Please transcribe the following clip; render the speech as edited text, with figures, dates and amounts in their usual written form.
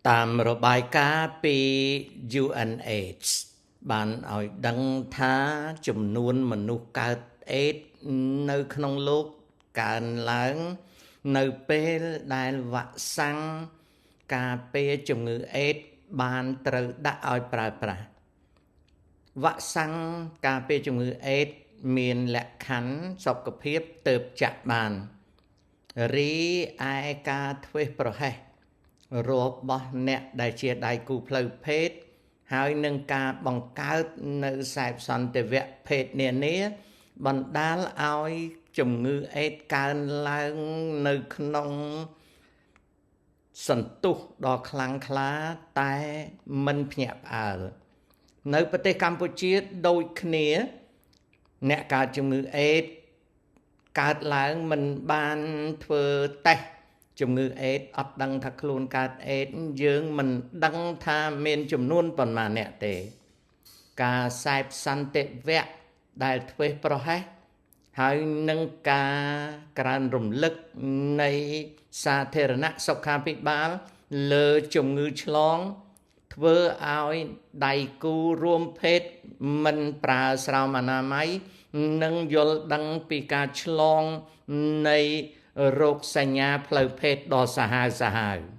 តាមរបាយការណ៍ពី UNAIDS បានឲ្យដឹងថាចំនួនមនុស្សកើតអេដស៍នៅក្នុងលោកកើនឡើង នៅពេលដែលវ៉ាក់សាំងការពារជំងឺអេដស៍បានត្រូវដាក់ឲ្យប្រើប្រាស់វ៉ាក់សាំងការពារជំងឺអេដស៍មានលក្ខខណ្ឌសុខភាពទើបចាក់បាន រីឯការធ្វេសប្រហែសរបស់អ្នកដែលជាដៃគូផ្លូវភេទហើយនឹងការបង្កើតនៅសែបសន្តិវៈភេទនានាបណ្ដាលឲ្យជំងឺអេដស៍កើនឡើងនៅក្នុងសន្ទុះដ៏ខ្លាំងក្លាតែមិនភ្ញាក់ផ្អើលនៅប្រទេសកម្ពុជាដូចគ្នាអ្នកកើតជំងឺអេដស៍កើតឡើងមិនបានធ្វើតេស្តជំងឺអេដស៍អត់ដឹងថាខ្លួនកើតអេដស៍យើងមិនដឹងថាមានចំនួនប៉ុន្មានអ្នកទេ ការសែបសន្តិវៈដែលធ្វេសប្រហែសហើយនឹងការក្រើនរំលឹកនៃសាធារណៈសុខាភិបាលលើជំងឺឆ្លងធ្វើឲ្យដៃគូរួមភេទមិនប្រើស្រោមអនាម័យនិងយល់ដឹងពីការឆ្លងនៃរោគសញ្ញាផ្លូវភេទដ៏សាហាវសាហាវ។